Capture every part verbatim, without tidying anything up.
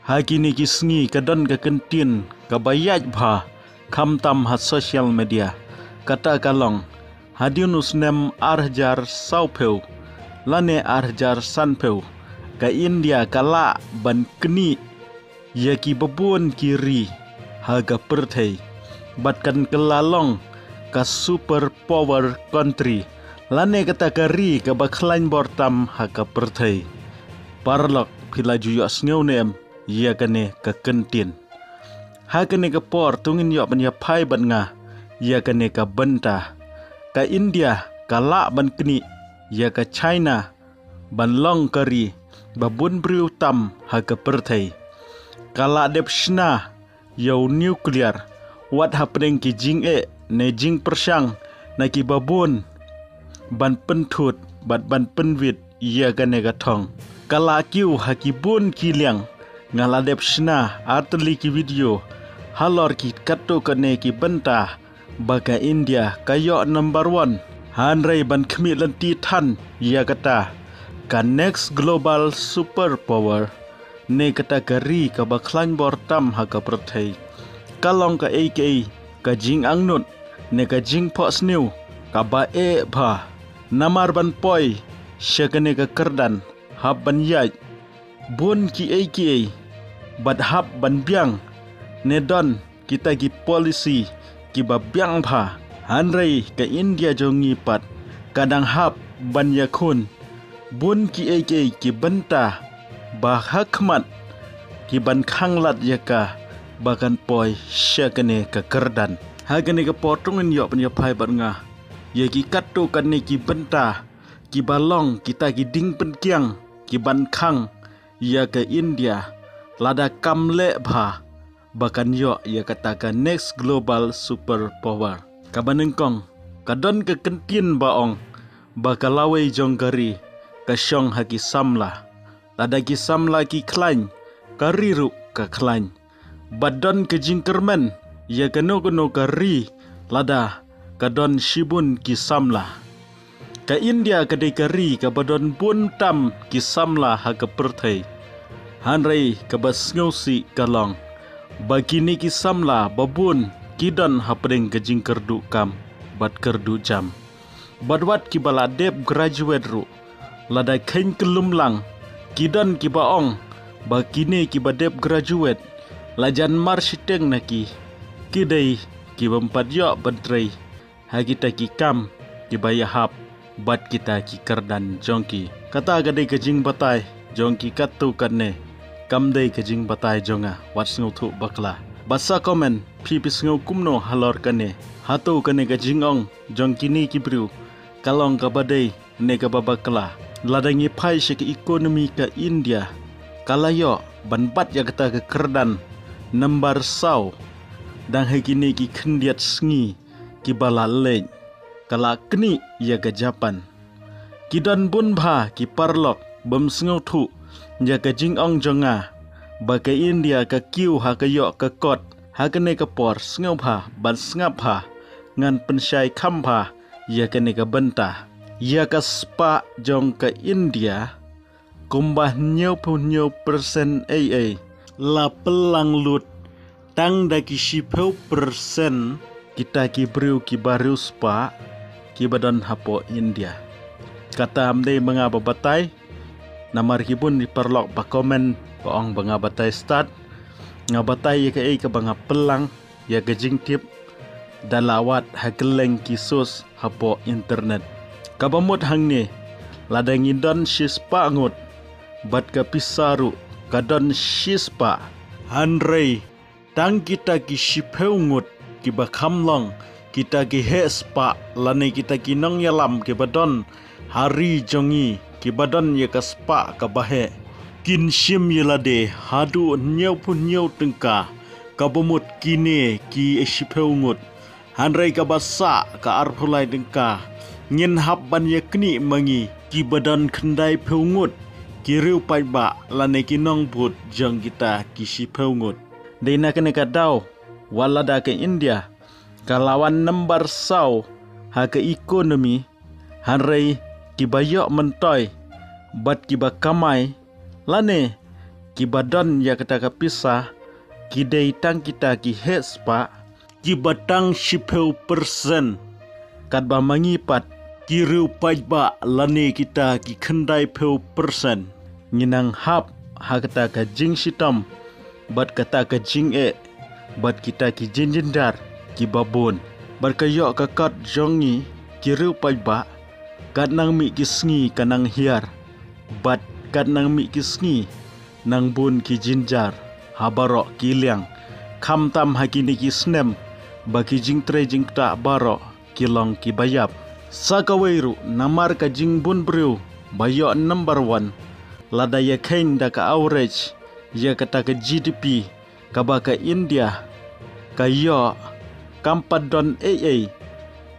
Ha kine ki sngi ka don ka kyntien kaba ïaid bha khamtam ha social media. Kata ka long, hadien u snem ar hajar sawphew lane ar hajar sanphew, ka India ka lah ban knieh ïa ki babun ki ri ha ka pyrthei bad kan kylla long ka super power country, lane kata ka ri kaba khlaiñ bor tam ha ka pyrthei. Paralok, phi la ju ïohsngew ne em ïa kane ka kyntien? Ha kane ka por to ngin ïoh ban ïaphai bad nga ïa kane ka bynta. Ka India ka lah ban knieh ïa ka China ban long ka ri ba bun briew tam ha ka pyrthei. Ka lah dep shna ïa u nuclear wat hapdeng ki jingeh ne jingpyrshang na ki babun ban pynthut bad ban pynwit ïa kane ka thong. Ka lah kiew ha ki bun ki liang. Nga la dep shna artylli ki video halor ki katto katne ki bynta ba ka India ka ïoh number one. Hynrei ban khmih lynti than ïa kata, ka next global super power ne kata ka ri kaba khlaiñ bor tam ha ka pyrthei, ka long kaei kaei ka jingangnud ne ka jingphohsniew kaba eh bha. Namar ban poi sha kane ka kyrdan, hap ban ïaid bun kiei kiei bad hap ban biang ne don kita ki policy kiba biang bha. Hynrei ka India jong ngi pat ka dang hap ban ïakhun bun kiei kiei ki bynta ba ha khmat ki ban khanglad ïa ka ba kan poi sha kane ka kyrdan. Ha kane ka por to ngin ïoh ban ïaphai bad nga ïa ki katto katne ki bynta kiba long kita ki ding pynkiang ki ban khang ïa ka India lada kam leh bha ba kan ïoh ïa kata ka next global super power. Kaba nyngkong, ka don ka kyntien ba ong ba ka lawei jong ka ri ka shong ha ki samla. Lada ki samla ki khlaiñ, ka ri ruh ka khlaiñ. Bad don ka jingkyrmen ïa kano kano ka ri lada ka don shibun ki samla. Ka India ka dei ka ri kaba don bun tam ki samla ha ka pyrthei. Hynrei kaba sngewsih ka long ba kine ki samla ba bun ki don hapdeng ka jingkyrduh kam bad kyrduh jam. Bad wat kiba la dep graduate ruh, lada kheiñ kyllum lang, ki don kiba ong ba kine kiba dep graduate la jan mar shiteng na ki, ki dei ki bym pat ïoh ban trei ha kita ki kam kiba ïahap bad kita ki kyrdan jong ki. Kata ka dei ka jingbatai jong ki katto katne, kam dei ka jingbatai jong nga. Wat sngewthuh bakla. Bad sa comment, phi phi sngew kumno halor kane? Hato kane ka jingong jong kine ki briew ka long kaba dei ne kaba bakla? Lada ngi phai sha ka economy ka India, ka la ïoh ban bat ïa kata ka kyrdan number saw dang ha kine ki khyndiat sngi kiba la leit. Ka la knieh ïa ka Japan. Ki don bun bha ki paralok bym sngewthuh ïa ka jingong jong nga ba ka India ka kiew ha ka ïoh ka kot. Ha kane ka por, sngewbha ban sngap bha, ngan pynshai kham bha ïa kane ka bynta. Ïa ka spah jong ka India, kumba hynñiewphew hynñiew percent ei ei la pynlang lut, tang da ki shiphew percent kita ki briew kiba riewspah kiba don hapoh India. Kata ym dei ma nga ba batai, namar ki bun ki paralok ba comment ba ong ba nga batai stad. Nga batai ïa kaei kaba nga pynlang ïa ka jingtip da la wad ha kylleng ki source hapoh internet. Kaba mut hangne, lada ngi don shispah ngut bad ka pisa ruh ka don shispah, hynrei tang kita ki shiphew ngut kiba kham long kita ki heh spah lane kita ki nongïalam kiba don ha ri jong ngi kiba don ïa ka spah kaba heh, kin shim ïa lade haduh hynñiewphew hynñiew tyngka, kaba mut kine ki shiphew ngut. Hynrei kaba sah ka arphew lai tyngka, ngin hap ban ïa knieh ma ngi kiba don khyndaiphew ngut ki riew paidbah lane ki nongbud jong kita ki shiphew ngut. Dei na kane ka daw, wat lada ka India ka la wan number saw ha ka economy, hynrei kiba ïoh myntoi bad kiba kamai lane kiba don ïa kata ka pisa, ki dei tang kita ki heh spah, kiba tang shiphew percent. Katba ma ngi pat, ki riew paidbah lane kita ki khyndai phew percent, ngi nang hap ha kata ka jingshitom, bad kata ka jingeh, bad kita ki jingjynjar kiba bun. Bad ka ïoh ka kot jong ngi ki riew paidbah, kat nang mih ki sngi ka nang hiar, bad kat nang mih ki sngi nang bun ki jynjar ha baroh ki liang, khamtam ha kine ki snem ba ki jingtrei jingktah baroh ki long kiba ïap. Sa kawei ruh, namar ka jingbun briew ba ïoh number one, lada ïa kheiñ da ka average ïa kata ka G D P kaba ka India ka ïoh, kam pat don ei ei.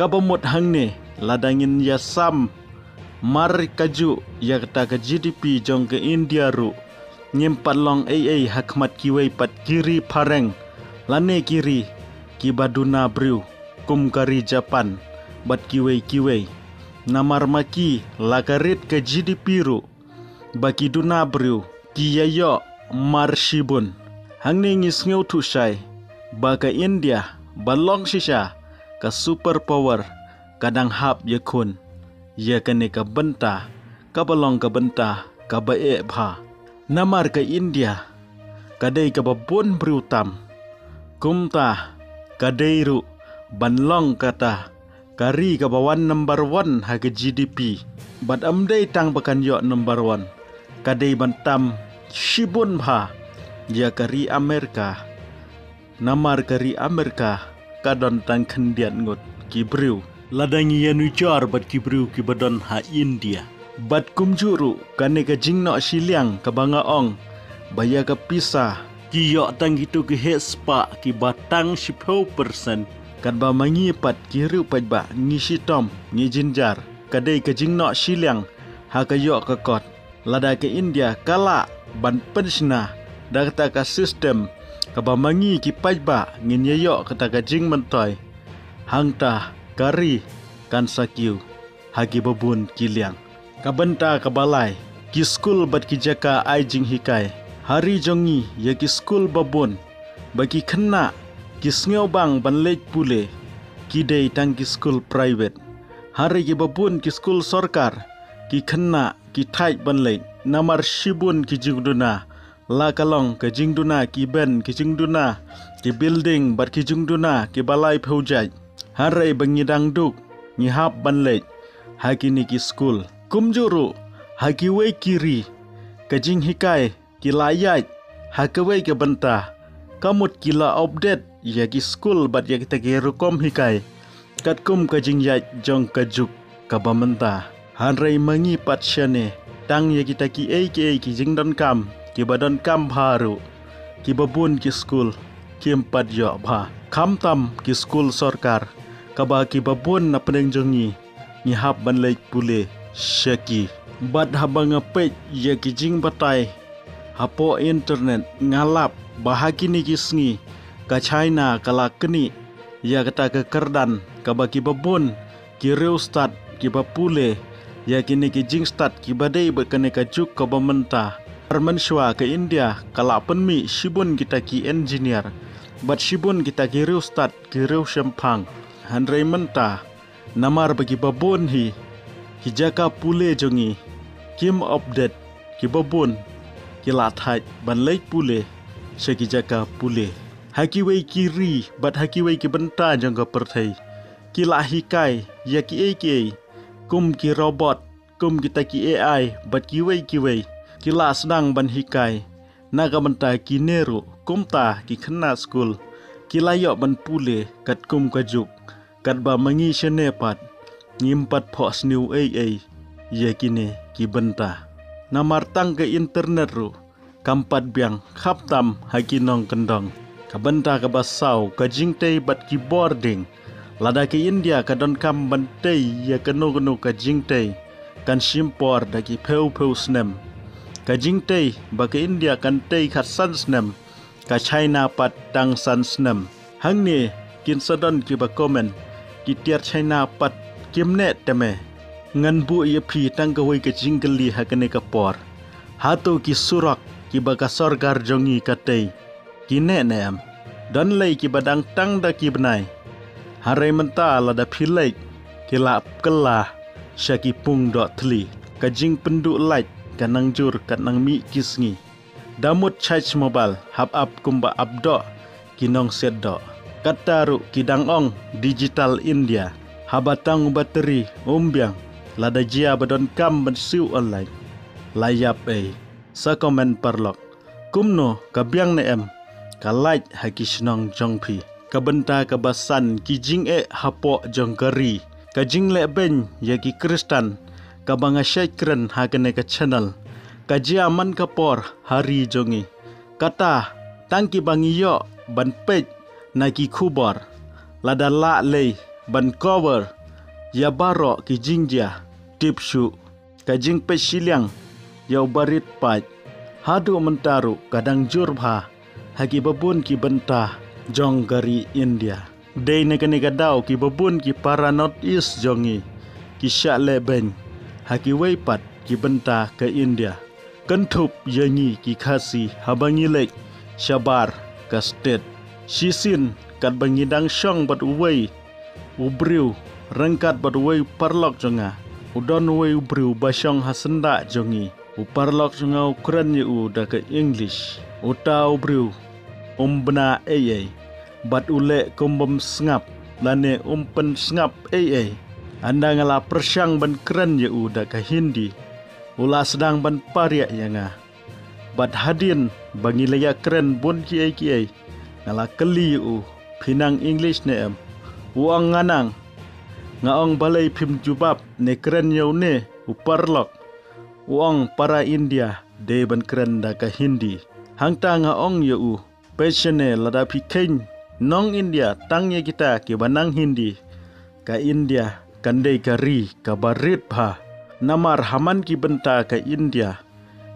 Kaba mut hangne, lada ngin ïa sam mar kajuh ïa kata ka G D P jong ka India ruh, ngim pat long ei ei ha khmat kiwei pat ki ri phareng, lane ki ri kiba duna briew, kum ka ri Japan bad kiwei kiwei. Namar ma ki la ka rit ka G D P ruh, ba ki duna briew ki ïa ïoh mar shibun. Hangne ngi sngewthuh shai ba ka India ba long shisha ka super power ka dang hap ïakhun ïa kane ka bynta kaba long ka bynta kaba eh bha. Namar ka India ka dei kaba bun briew tam, kumta ka dei ruh ban long kata ka ri kaba wan number one ha ka G D P. Bad ym dei tang ba kan ïoh number one, ka dei ban tam shibun bha ïa ka ri Amerika. Namar ka ri Amerika ka don tang khyndiat ngut ki briew lada ngi ïanujor bad ki briew kiba don ha India. Bad kumjuh ruh, kane ka jingnoh shiliang kaba nga ong ba ïa ka pisa ki ïoh tang kito ki heh spah kiba tang shiphew percent, katba ma ngi pat ki riew paidbah ngi shitom, ngi jynjar, ka dei ka jingnoh shiliang ha ka ïoh ka kot. Lada ka India ka lah ban pynshna da kata ka system kaba ma ngi ki paidbah ngin ïa ïoh kata ka jingmyntoi, hangta ka ri kan sa kiew ha kiba bun ki liang. Ka bynta kaba lai, ki skul bad ki jaka ai jinghikai. Ha ri jong ngi ïa ki skul ba bun ba ki khynnah ki sngewbang ban leit pule, ki dei tang ki skul private. Hynrei kiba bun ki skul sorkar, ki khynnah ki thait ban leit namar shibun ki jingduna, la ka long ka jingduna ki ben, ki jingduna ki building bad ki jingduna kiba laiphew jait. Hynrei ba ngi dang duk, ngi hap ban leit ha kine ki skul. Kumjuh ruh ha kiwei ki ri, ka jinghikai ki la ïaid ha kawei ka bynta, ka mut ki la update ïa ki skul bad ïa kita ki rukom hikai katkum ka jingïaid jong ka juk kaba mynta. Hynrei ma ngi pat shane, tang ïa kita kiei kiei ki jingdonkam kiba donkam bha ruh, kiba bun ki skul kim pat ïoh bha. Khamtam ki skul sorkar, kaba kiba bun na pdeng jong ngi ngi hap ban leit pule sha ki. Bad haba nga peit ïa ki jingbatai hapoh internet, nga lap ba ha kine ki sngi ka China ka la knieh ïa kata ka kyrdan kaba kiba bun ki riewstad kiba pule ïa kine ki jingstad kiba dei bad kane ka juk kaba mynta. Namar mynshuwa ka India ka la pynmih shibun kita ki engineer bad shibun kita ki riewstad, ki riewshemphang. Hynrei mynta, namar ba kiba bun hi ki jaka pule jong ngi kim update, kiba bun ki la thait ban leit pule sha ki jaka pule ha kiwei ki ri bad ha kiwei ki bynta jong ka pyrthei. Ki la hikai ïa kiei kiei, kum ki robot, kum kita ki A I bad kiwei kiwei. Ki la sdang ban hikai na ka bynta kine ruh, kumta ki khynnah skul ki la ïoh ban pule katkum ka juk. Katba ma ngi shane pat ngim pat phohsniew ei ei ïa kine ki bynta. Namar tang ka internet ruh kam pat biang, khamtam ha ki nongkyndong. Ka bynta kaba saw, ka jingtei bad ki bording. Lada ka India ka donkam ban tei ïa kano kano ka jingtei, kan shim por da ki phew phew snem. Ka jingtei ba ka India kan tei khatsan snem, ka China pat tang san snem. Hangne kin sa don kiba comment, ki tiar China pat kim neh te me. Ngan buh ïa phi tang kawei ka jingkylli ha kane ka por. Hato ki surok, kiba ka sorkar jong ngi ka tei, ki neh ne em? Don lei kiba dang tang da ki bnai. Hynrei mynta lada phi leit, ki la kylla sha ki pung doh thli. Ka jingpynduh lait ka nang jur kat nang mih ki sngi. Da mut charge mobile hap ap kumba ap doh ki nongsiat doh. Kata ruh ki dang ong Digital India. Haba tang u battery um biang, lada jia ba donkam ban siew online, la ïap ei. Sa comment paralok. Kumno, ka biang ne em ka lait ha ki shnong jong phi? Ka bynta kaba san, ki jingeh hapoh jong ka ri. Ka jingleh beiñ ïa ki Khristan kaba nga shait kren ha kane ka channel, ka jia man ka por ha ri jong ngi. Kata tang kiba ngi ïoh ban peit na ki khubor. Lada lah lei ban cover ïa baroh ki jingjia, tip shuh, ka jingpeit shiliang ïa u barit paid. Haduh mynta ruh ka dang jur bha ha kiba bun ki bynta jong ka ri India. Dei na kane ka daw kiba bun ki para North East jong ngi ki shah leh beiñ ha kiwei pat ki bynta ka India. Kynthup ïa ngi ki Khasi, haba ngi leit shabar ka state, shisien katba ngi dang shong bad uwei u briew, ryngkat bad uwei u paralok jong nga, u don uwei u briew ba shong ha syndah jong ngi. U paralok jong nga u kren ïa u da ka English. Uta u briew um bna ei ei bad u leh kum bym sngap lane um pynsngap ei ei. Ynda nga la pyrshang ban kren ïa u da ka Hindi, u la sdang ban pariah ïa nga. Bad hadien ba ngi la ïakren bun kiei kiei, nga la kylli ïa u, phi nang English ne em? U ong nga nang. Nga ong balei phim jubab ne kren ïa une u paralok? U ong para India dei ban kren da ka Hindi. Hangta nga ong ïa u, peit shane, lada phi kheiñ nong India tang ïa kita kiba nang Hindi, ka India kan dei ka ri kaba rit bha. Namar ha man ki bynta ka India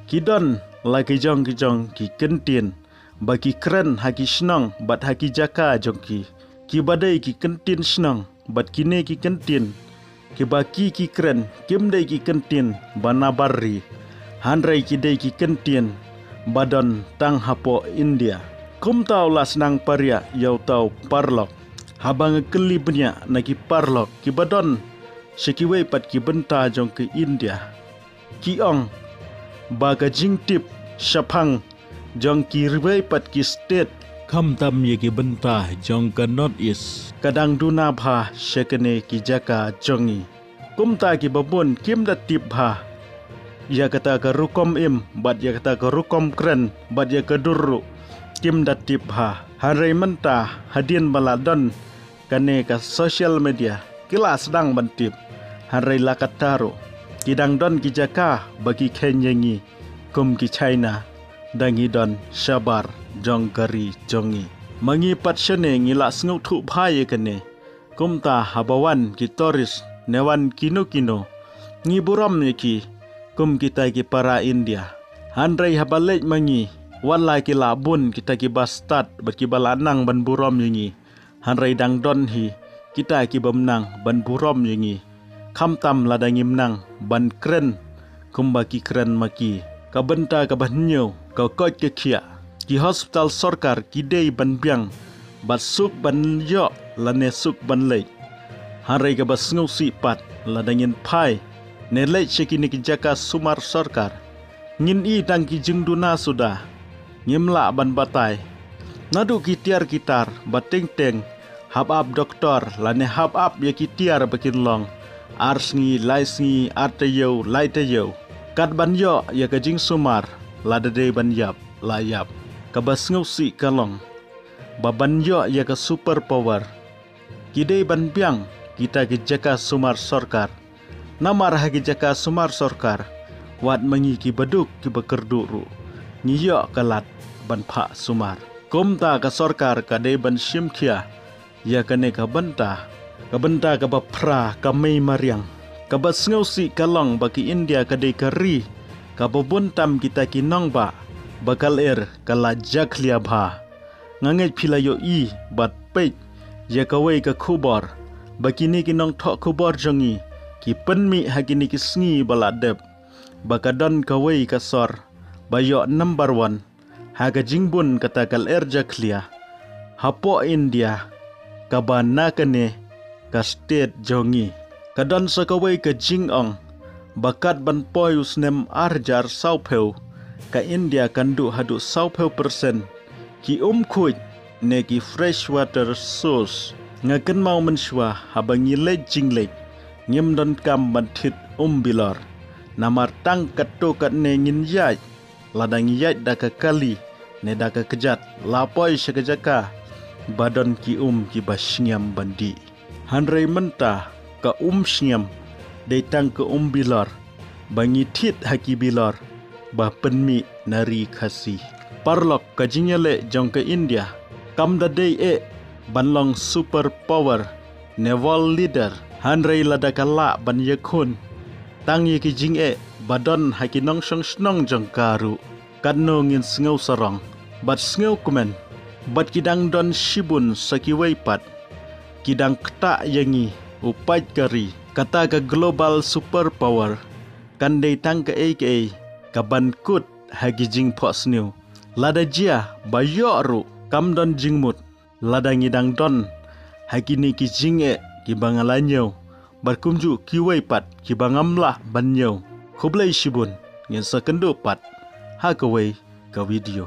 ki don la ki jong ki jong ki kyntien ba ki kren ha ki shnong bad ha ki jaka jong ki, kiba dei ki kyntien shnong. Bad kine ki kyntien kiba ki ki kren kim dei ki kyntien ba na bar ri, hynrei ki dei ki kyntien ba don tang hapoh India. Kumta u la sdang pariah ïa uta u paralok. Haba nga kylli bniah na ki paralok kiba don sha kiwei pat ki bynta jong ka India, ki ong ba ka jingtip shaphang jong kiwei pat ki state, khamtam ïa ki bynta jong ka North East, ka dang duna bha sha kine ki jaka jong ngi. Kumta kiba bun kim da tip bha ïa kata ka rukom im bad ïa kata ka rukom kren bad ïa ka dur ruh kim da tip bha. Hynrei mynta hadien ba la don kane ka social media, ki la sdang ban tip. Hynrei la katta ruh, ki dang don ki jaka ba ki kheiñ ïa ngi kum ki China, da ngi don shabar jong ka ri jong ngi. Ma ngi pat shane ngi la sngewthuh bha ïa kane. Kumta haba wan ki tourist ne wan kino kino, ngi burom ïa ki kum kita ki para India. Hynrei haba leit ma ngi, wat la ki la bun kita kiba stad bad kiba la nang ban burom ïa ngi, hynrei dang don hi kita kibym nang ban burom ïa ngi, khamtam lada ngim nang ban kren kumba ki kren ma ki. Ka bynta kaba hynñiew, ka koit ka khiah. Ki hospital sorkar ki dei ban biang bad suk ban ïoh lane suk ban leit. Hynrei kaba sngewsih pat, lada ngin phai ne leit sha kine ki jaka sumar sorkar, ngin i tang ki jingduna suda. Ngim lah ban batai. Naduh ki tiar ki tar ba teng teng hap ap doktor lane hap ap ïa ki tiar ba kin long ar sngi, lai sngi, ar taïew, lai taïew, kat ban ïoh ïa ka jingsumar, lada dei ban ïap la ïap. Kaba sngewsih ka long ba ban ïoh ïa ka super power, ki dei ban biang kita ki jaka sumar sorkar. Namar ha ki jaka sumar sorkar, wat ma ngi kiba duk kiba kyrduh ruh, ngi ïoh ka lad ban phah sumar. Kumta ka sorkar ka dei ban shim khia ïa kane ka bynta. Ka bynta kaba phra, ka mei mariang. Kaba sngewsih ka long ba ki India ka dei ka ri kaba bun tam kita ki nongbah ba ka lyer ka la jakhlia bha. Nga ngeit phi la ïohi bad peit ïa kawei ka khubor ba kine ki nongthoh khubor jong ngi ki pynmih ha kine ki sngi ba la dep, ba ka don kawei ka sor ba ïoh number one ha ka jingbun kata ka lyer jakhlia hapoh India, kaba na kane ka state jong ngi ka don sa kawei ka jingong ba kat ban poi u snem ar hajar sawphew, ka India kan duh haduh sawphew percent ki um khuid ne ki fresh water source. Nga kynmaw mynshuwa haba ngi leit jingleit, ngim don kam ban thied um bilor. Namar tang katto katne ngin ïaid, lada ngi ïaid da ka kali ne da ka kjat la poi sha ka jaka ba don ki um kiba shngiam ban dih. Hynrei mynta ka um shngiam dei tang ka um bilor ba ngi thied ha ki bilor ba pynmih na ri Khasi. Paralok, ka jingïaleh jong ka India kam da dei eh ban long super power ne world leader, hynrei lada ka lah ban ïakhun tang ïa ki jingeh ba don ha ki nongshong shnong jong ka ruh, katno ngin sngew sarong bad sngew kmen. Bad ki dang don shibun sa kiwei pat ki dang ktah ïa ngi u paid ka ri. Kata ka global super power kan dei tang kaei kaei ka ban kut ha ki jingphohsniew. Lada jia ba ïoh ruh, kam don jingmut lada ngi dang don ha kine ki jingeh kiba nga la ñiew bad kumjuh kiwei pat kiba ngam lah ban ñiew. Khublei shibun, ngin sa kynduh pat ha kawei ka video.